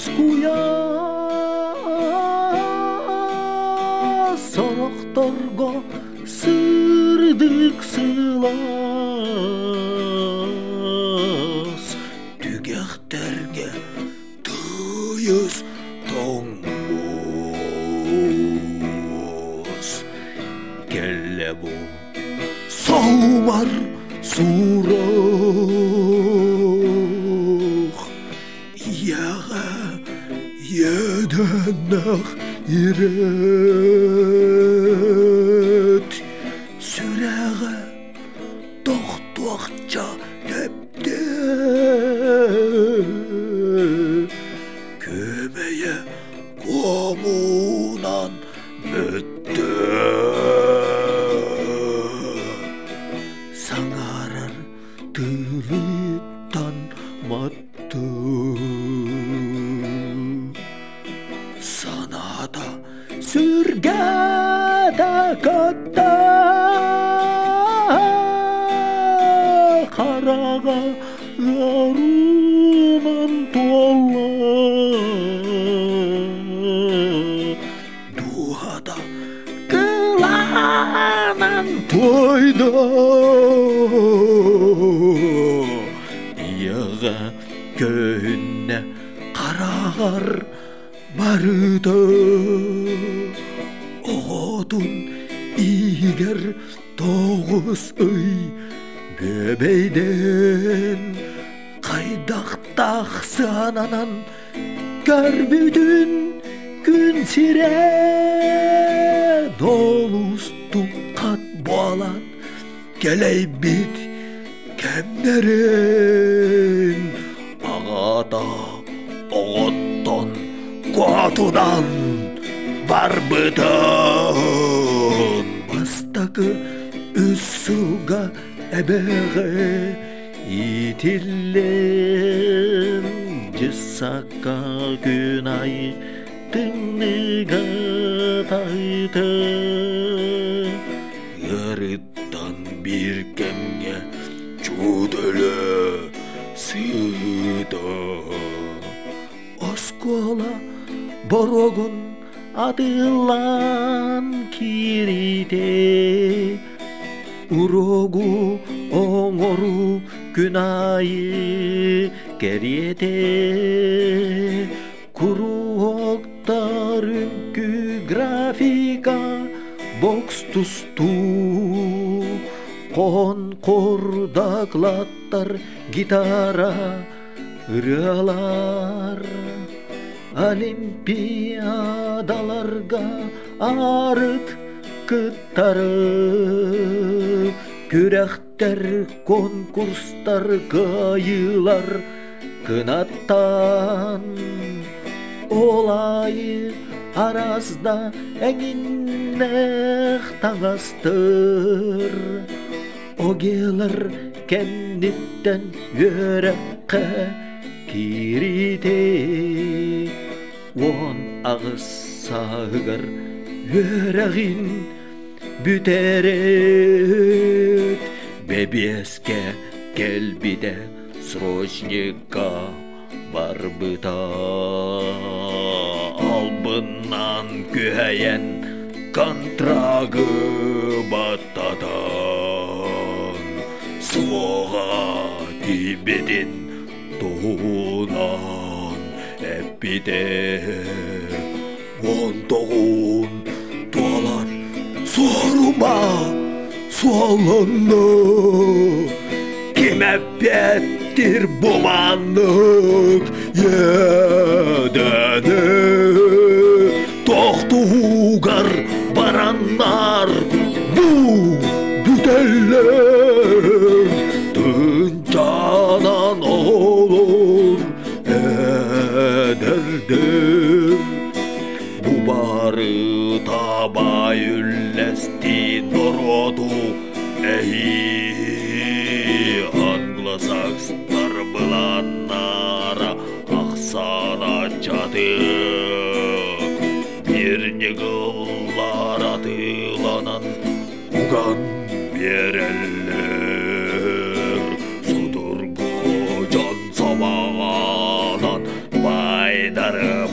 Уоскуйа сорохторго сырдык сылаас түгэхтэргэ тыйыс тоҥмуос кэллэ бу соһумар сурах ийэҕэ иэдэннэх ирээт сүрэҕэ тохтуохча тэптэ күөмэйэ куомунан бүттэ саҥарар тылыттан матты санаата сүргэтэ көттө хараҕа ыарыынан туолла дууһата кылаанан туойда ийэҕэ көһүннэ хараҕар барыта оҕотун иһигэр тоҕус ый бүөбэйдэн хайдахтаах сыананан көрбүтүн күн сирэ долустук хат буолан кэлэйбит кэмнэрин аҕата оҕоттон куотунан барбытын бастакы үс сылга эбэҕэ иитиллэн дьыссакка күн айы тымныыга таһыыта ыарыттан биир кэмҥэ чуут өлө сыыта оскуола боруогун атыллаан киирите уруогу оҥоруу күн аайы кэриэтэ куруһуоктар үҥкүү графика бокс тустуу хоһон дакылааттар гитара ырыалар олимпиадаларга арыт кыттары күрэхтэр конкурстар кыайыылар кынаттан ол аайы араас да эҥиннээх таҥастыр огелар кэнниттэн үөрэххэ киирите 18 сааһыгар үөрэҕин бүтэрээт бэбиэскэ кэлбитэ срочникка барбыта албыннаан күһэйэн контрагы баттатан суоҕа тиийбитин туһунан эппитэ 19-ун туолан суорума суолланна ким эппиэттир бу маннык иэдэни тохтуугар бараннар бу бүтэллэр тынчанан олор эдэрдэр бу бары табай үллэстии норуоту эһии англосакстар былааннара ахсаана чаты бир ньыгыллар атыыланан уган биэрэллэр судургу дьон сомоҕонон байдаллар. Утары.